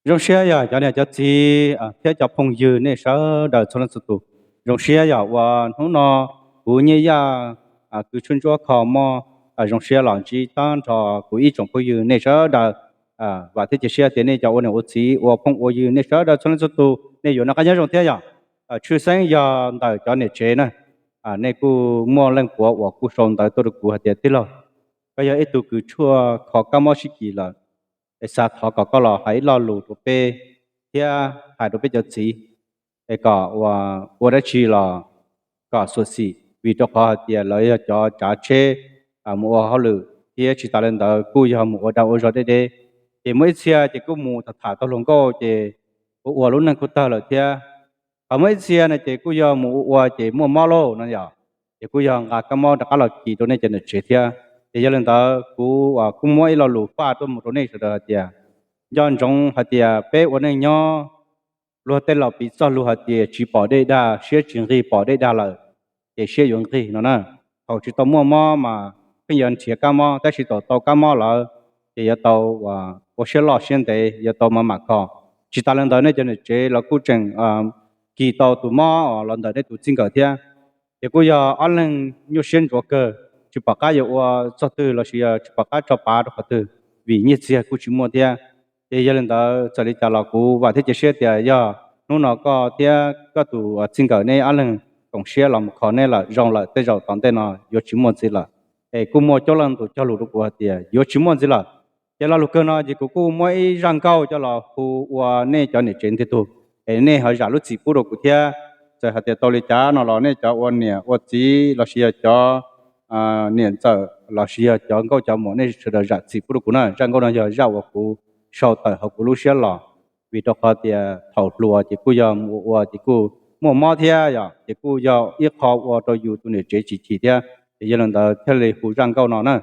Zoo siab yog cov niam cov txiv thiab cov phooj ywg nej sawv daws txhua leej txhua tus. Zoo siab yog uas hnub no kuv Nyiaj Yaj, kwv Tshuaj Ntsuab Kho Mob, zoo siab los ntsib tag nrho kuv ib tsoom phooj ywg nej sawv daws. Vam thiab cia siab tias nej cov ua niam ua txiv ua phooj ua ywg nej sawv daws txhua leej txhua tus nej yuav noj qab nyob zoo thiab yog. Tshwj xeeb yog ntawm cov niam tsev na, nej kuj muaj leej puav uas kuj sau ntawv tuaj rau kuv hais tias tij laug, koj yog ib tug kws tshuaj kho kab mob sib kis lawm, es xav thov kom koj los hais ib lo lus rau peb thiab hais rau peb cov txiv, es kom ua dab tsi los kom xyuam xim, vim rau qhov hais tias lawv yog cov tsav tsheb mus ua hauj lwm thiab tsis tas li ntawd kuj yog mus ua dag ua zog deb deb. Ces muaj ib txhia ces kuj mus tham tham tau hluas nkauj ces ua ua lub neej kuj tawg lawm thiab. Ho muaj ib txhia no ces kuj yog mus ua ua ces muaj mob lauj no yom, ces kuj yog nqa kab mob rov qab los kis rau nej cov niam tsev thiab. Ces yog li ntawd kuv kuj muab ib lo lus faj tuaj mus rau nej sawv daws hais tias, nco ntsoov hais tias peb ua neej nyob, luag tej laus piv txoj lus hais tias tsis pom dej dag siab tsis nqig, pom dej dag lawm ces siab yuav nqig no na. Thaum tsis tau muaj mob mas pheej yuav nrhiav kab mob, tab sis thaum tau kab mob lawm ces yuav tau ua siab loj siab ntev, yuav tau maj mam kho. Tsis tas li ntawd nej cov niam tsev los kuj tseem kis tau tus mob los ntawm nej tus txij nkawm thiab. Ces kuj yog ob leeg nyuaj siab ntsuav kawg, tsis pom qab yuav ua txog twg lossis yog tsis pom qab tso pav rau qhov twg, vim nyiaj txiag kuj tsis muaj thiab. Ces yog li ntawd txawm li cas los kuv vam thiab cia siab tias yog hnub no koj thiab koj tus txij nkawm neb ob leeg koom siab los mus kho neb lawm zoo lawm, tej zaum tom ntej no yuav tsis muaj ntxiv lawm. Es kuj muaj coob leej tus cog lus rau kuv hais tias yuav tsis muaj ntxiv lawm. Ces lo lus kawg no ces kuv kuj muab ib zaj nkauj coj los hu ua nej cov niam tsev ntiag tug, es nej ho zam lub txim pub rau kuv thiab. Txawm hais tias tau li cas no los nej cov ua niam ua txiv lossis yog cov niam ntxawm lossis yog cov nkauj cov muam nej sawv daws zam txim pub rau kuv na. Zaj nkauj no yog zaj uas kuv sau tawm hauv kuv lub siab los, vim rau qhov tias thaum hluas ces kuj yog mus ua ua ces kuj muaj mob thiab yom, ces kuj yog ib qho ua rau yus tus niam tsev tsis chim thiab. Ces yog li ntawd thiaj li hu zaj nkauj no na.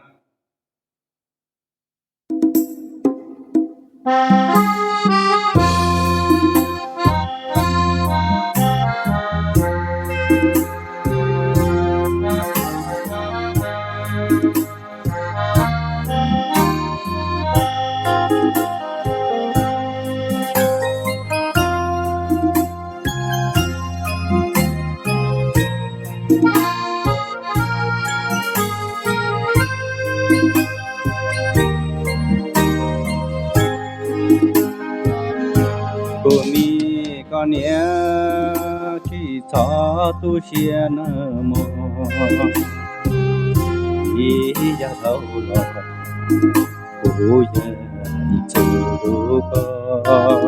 Kuv me koj niam, tsis txhob tu siab nawb mog. Ib yam dhau los kuv yeej ntxub koj.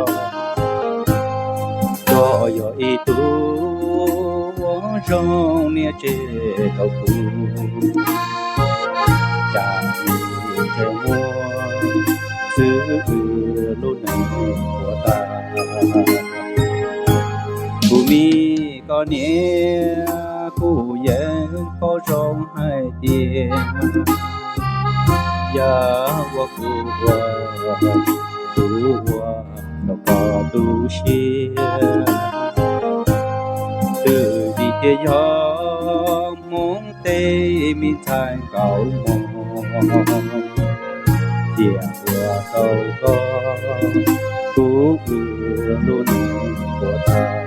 Koj yog ib tug uas zoo niam tsev rau kuv, cas ib ntsej muag xwb lub neej puas tas. Kuv me koj niam, kuv yeej paub zoo hais tias yog ua kuv ua, kuv ua rau koj tu siab. Twb vim tias yog Hmoob tej me ntxhais nkauj mog, tiam ua tau koj, kuv ua lub neej puas tas.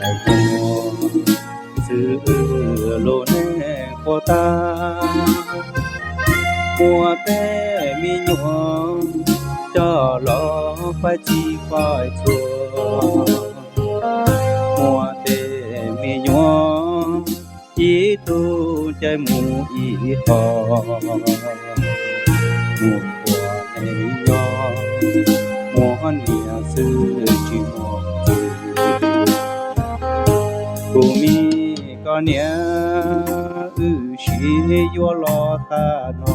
Ntxhais muag xwb lub neej puas tas, muaj tej me nyuam coj los faib txij faib txhua, muaj tej me nyuam ib tug caij mus ib qho, mus ua neej nyob muaj niam xwb tsis muaj txiv. Kuv me koj niam, wb sib yuav los tag no,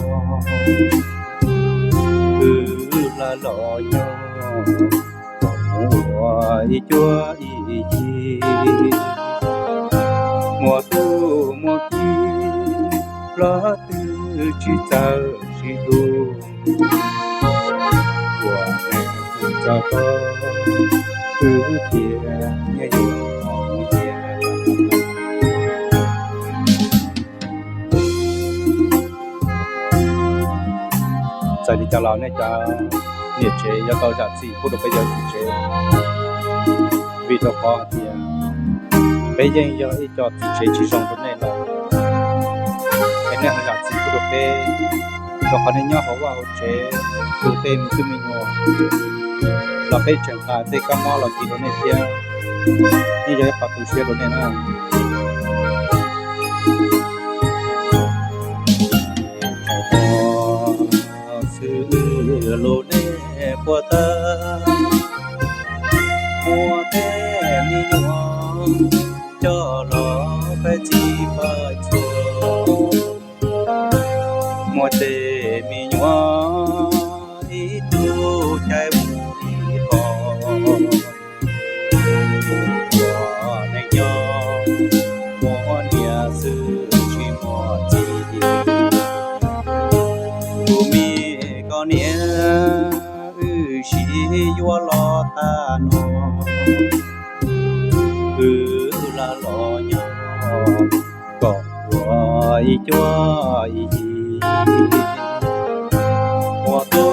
wb hla los nyob ua ib cuab ib yig, muaj tub muaj ki los twb tsis txawj sib hlub. Ua neej txog tod, wb thiaj nyias yuav mus nyias. Txawm li cas los nej cov niam tsev yuav tau zam txim pub rau peb cov txiv tsev, vim rau qhov hais tias peb yeej yog ib co txiv tsev tsis zoo rau nej lawm. Es nej ho zam txim pub rau peb, rau qhov nej nyob hauv vaj hauv tsev tu tej me tub me nyuam los peb tseem nqa tej kab mob los kis rau nej thiab. Nej yog ib qho tu siab rau nej na. Xwb lus nej puas tawg, muaj tej me nyuam coj los peb txij pab txhua, muaj tej me nyuam ib tug caij mus ib qho. Ua neej nyob muaj niam xwb tsis muaj txiv, tus me koj niam wb sib yuav los tag no, wb lam los nyob kom ua ib cuab ib yig. Ua tu